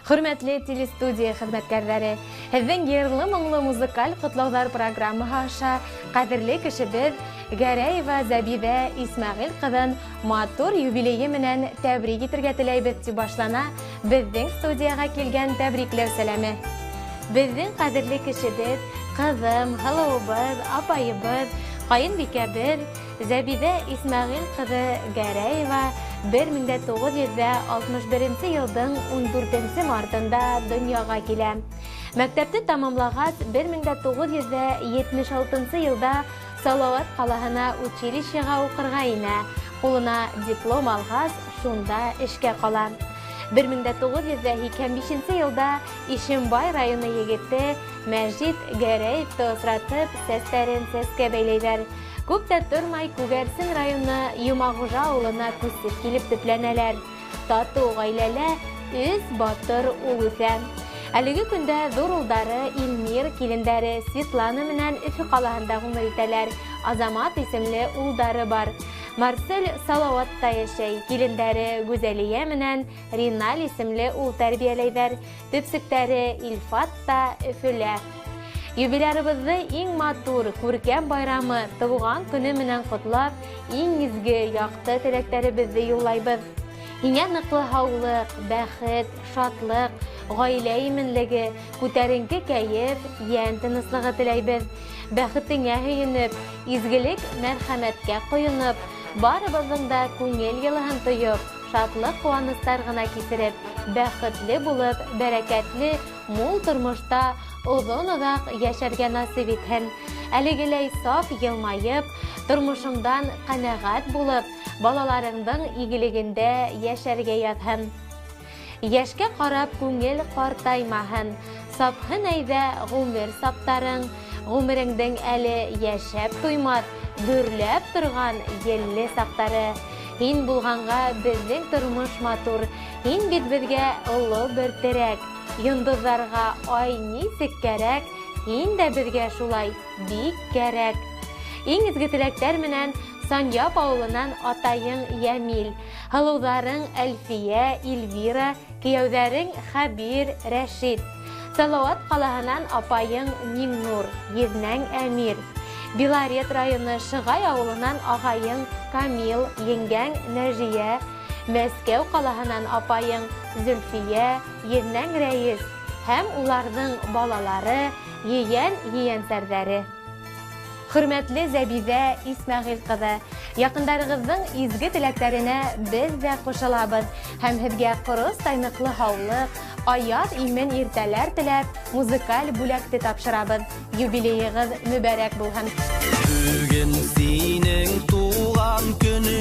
Хөрмәтле телестудия хеҙмәткәрҙәре, һеҙҙең йырлы-моңло музыкаль ҡотлауҙар программаһы аша ҡәҙерле кешебеҙ Гәрәева Зәбиҙә Исмәғил ҡыҙын матур юбилейы менән тәбрик итергә теләйбеҙ, тип башлана беҙҙең студияға килгән тәбрикләү сәләме. Беҙҙең ҡәҙерле кешебеҙ, ҡыҙым, һылыуыбыҙ, апайыбыҙ, ҡайынбикәбеҙ Зәбиҙә Исмәғил ҡыҙы Гәрәева 1961 йылдың 14 мартында донъяға килә. Мәктәпте тамамлағас, 1976 йылда Салауат ҡалаһына училищеға уҡырға инә. Ҡулына диплом алғас, шунда эшкә ҡала. 1985 йылда Ишембай районы егете Мәжит Гәрәевте осратып, сәстәрен сәскә бәйләйҙәр. Күп тә тормай Күгәрсен районы Йомағужа ауылына күсеп килеп төпләнәләр. Татыу ғаиләлә өс батыр ул үҫә. Әлеге көндә ҙур улдары Илмир, килендәре Светлана менән Өфө ҡалаһында ғүмер итәләр. Азамат исемле улдары бар. Марсель Салауатта йәшәй. Килендәре Гүзәлиә менән Риналь исемле ул тәрбиәләйҙәр. Төпсөктәре Илфат та Өфөлә. Юбилярыбыҙҙы иң матур, күркәм байрамы, тыуған көнө менән ҡотлап, иң изге, яҡты теләктәребеҙҙе юллайбыҙ. Һиңә ныҡлы һаулыҡ, бәхет, шатлыҡ, ғаилә именлеге, күтәренке кәйеф, йән тыныслығы теләйбеҙ. Бәхетеңә һөйөнөп, изгелек, мәрхәмәткә ҡойоноп, барыбыҙҙың да күңел йылыһын тойоп, шатлыҡ ҡыуаныстар ғына кисереп, бәхетле булып, бәрәкәтле, мул тормошта оҙон-оҙаҡ йәшәргә насип итһен. Әлегеләй саф йылмайып, тормошоңдан ҡәнәғәт булып, балаларыңдың игелегендә йәшәргә яҙһын. Йәшкә ҡарап күңел ҡартаймаһын, сапһын әйҙә ғүмер саптарың, ғүмереңдең әле йәшәп туймаҫ, дөрләп торған елле саҡтары. Һин булғанға беҙҙең тормош матур, һин бит беҙгә оло бер терәк. Йондоҙҙарға ай нисек кәрәк, һин дә беҙгә шулай бик кәрәк. Иң изге теләктәр менән Санъяп ауылынан атайың Йәмил, һылыуҙарың Әлфиә, Эльвира, кейәүҙәрең Хәбир, Рәшит. Салауат ҡалаһынан апайың Миңнур, еҙнәң Әмир. Белорет районы Шығай ауылынан ағайың Камил, еңгәң Нәжиә. Мәскәү ҡалаһынан апайың Зөлфиә, еҙнәң Рәйес һәм уларҙың балалары, ейән ейәнсәрҙәре. Хөрмәтле Зәбиҙә Исмәғил ҡыҙы, яҡындарығыҙҙың изге теләктәренә беҙ ҙә ҡушылабыҙ һәм һеҙгә ҡоростай ныҡлы һаулыҡ, аяҙ имен иртәләр теләп, музыкаль бүләкте тапшырабыҙ. Юбилейығыҙ мөбәрәк булһын. Бөгөн һинең тыуған көнөң.